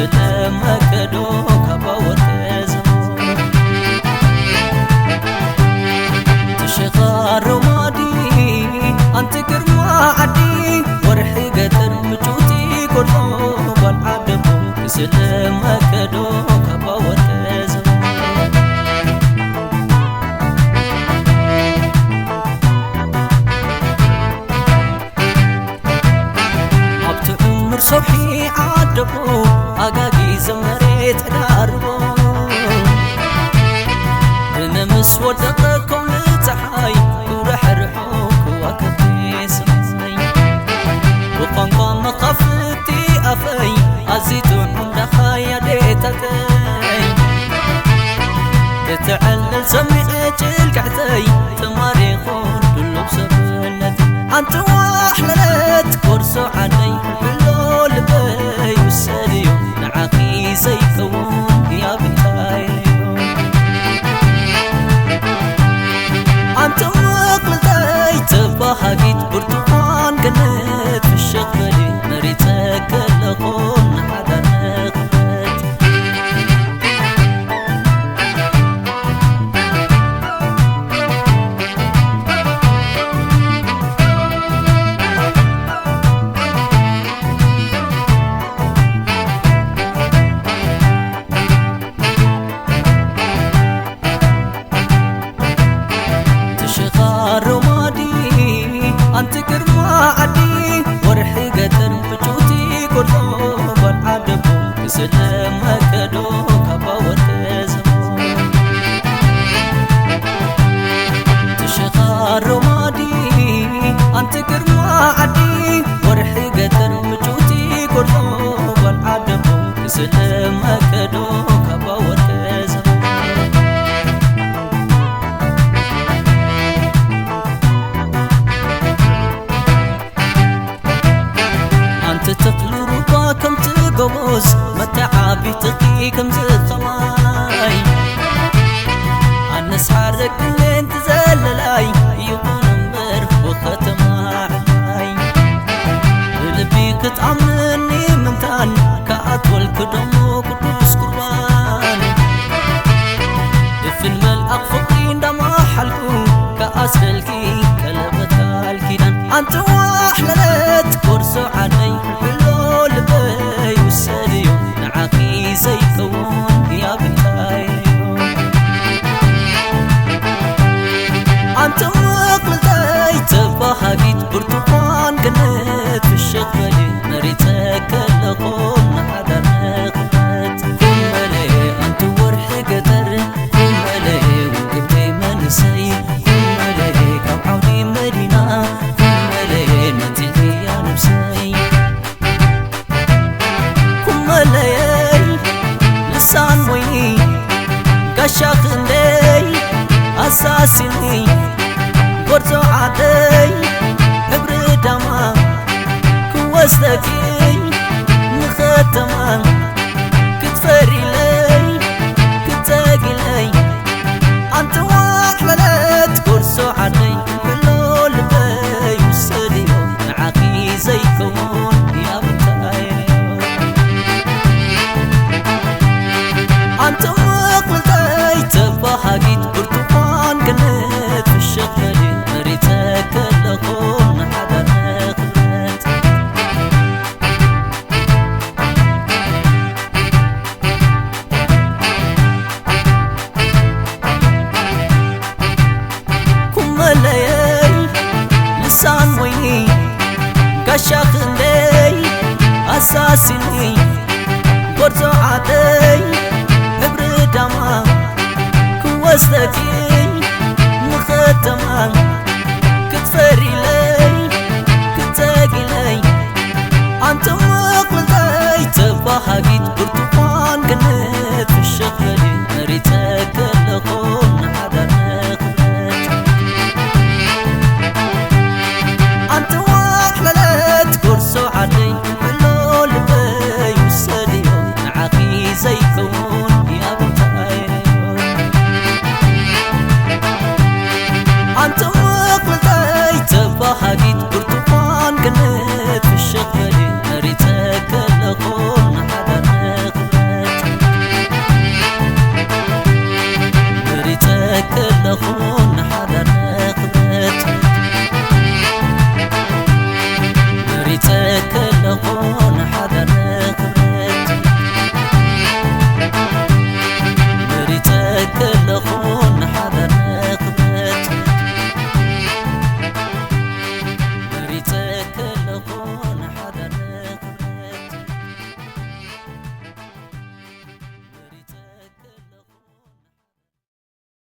ለመከዶ ካባ ወርቀ ዘቦ። ትሽኻሮ ማዲ ኣንቲ ግርማ ዓዲ፣ ወርሒ ገጠር ምጩቲ ጎርዞ ጓል ዓደቦ። ክስለ መከዶ ካባ ወርቀ ዘቦ። ኣብቲ ዕምር ሰውሒ ዓደቦ ኣጋጊ ዘመሬት ዕዳርቦ። ብነምስ ወደቐ ኮም ፀሓይ ክውረሐርሖ ከዋክብቲ ሰማይ። ብቋንቋ መኻፍቲ ኣፈይ ኣዚቱ ዕምዳኻይ ኣዴታተይ። ክትዕልል ሰሚዐ ጭልቅዕተይ ተማሪኹ ድሉብ ሰብነተይ። ኣንቲ ዋሕለለት ጎርዞ ዓደይ፣ ሕሎ ልበይ ውሰድዮ፣ ንዓኺ ዘይከውን ያብንታይዮ። ኣንቲ ምቕልተይ ተባሃጊት ብርቱኻን ገነት፣ ፍሽኽ በሊ መሪጸ ከለኹ ንሓዳር ንኽፈት። ትሽኻሮ ማዲ ኣንቲ ግርማ ዓዲ፣ ወርሒ ገጠር ምጩቲ ጎርዞ ጓል ዓደቦ። ክስለ መከዶ ካባ ወርቀ ዘቦ። ትሽኻሮ ማዲ ኣንቲ ግርማ ዓዲ፣ ወርሒ ገጠር ምጩቲ ጎርዞ ጓል ዓደቦ። ክስለ መከዶ ካባ ወርቀ ዘቦ። ኣንቲ ተኽሊ ሩባ ከምቲ ጎቦዝ፣ መተዓቢትኺ ከምዚ ኸማይ። ኣነስ ሓረግ ግሌን ትዘለላይ፣ ይኹን እምበር ወኸተማ ዕላይ። ብልቢ ክትኣምኒ ምንታን፣ ከኣትወልኪ ደሞ ቅዱስ ቁርባን። ድፍን መልኣኽ ፍቕሪ እንዳመሓልኩ፣ ከኣስረልኪ ቀለበት ቃል ኪዳን። ኣንቲ ዋሕለለት ጎርዞ ዓደይ፣ ሕሎ ልበይ ውሰድዮ፣ ንዓኺ ዘይከውን ያብንታይዮ። ኣንቲ ምቕልተይ ተባሃጊት ብርቱኻን ገነት፣ ፍሽኽ በሊ መሪጸ ከለኹ ንሓዳር ንኽፈት። ኩመለ ኣንቲ ወርሒ ገጠር፣ ኩመለ ውቅብቲ መንእሰይ፣ ኩመለ ካብ ዓውዲ መዲና፣ ኩመለ መቲልያ ነብሰይ። ኩመለየይ ልሳን ሞይኒ ጋሻ ክንደይ ኣሳሲኒ፣ ጎርዞ ዓደይ ሕብሪ ዳማ ክወስደኪ ንኸተማ፣ ክትፈሪለይ ክትጸጊለይ። ኣንቲ ዋሕለለት ጎርዞ ዓደይ፣ ሕሎ ልበይ ውሰድዮ፣ ንዓኺ ዘይከውን ያብንታይዮ። ኣንቲ ምቕልተይ ተባሃጊት ብርቱኻን ገነት፣ ፍሽኽ በሊ መሪጸ ከለኹ ንሓዳር ንኽፈት። ኩመለየይ ልሳን ሞይኒ ጋሻ ክንደይ ኣሳሲኒ፣ ጎርዞ ዓደይ ሕብሪ ዳማ ክወስደኪ ንኸተማ፣ ክትፈሪለይ ክትጸጊለይ። ኣንቲ ምቕልተይ ተባሃጊት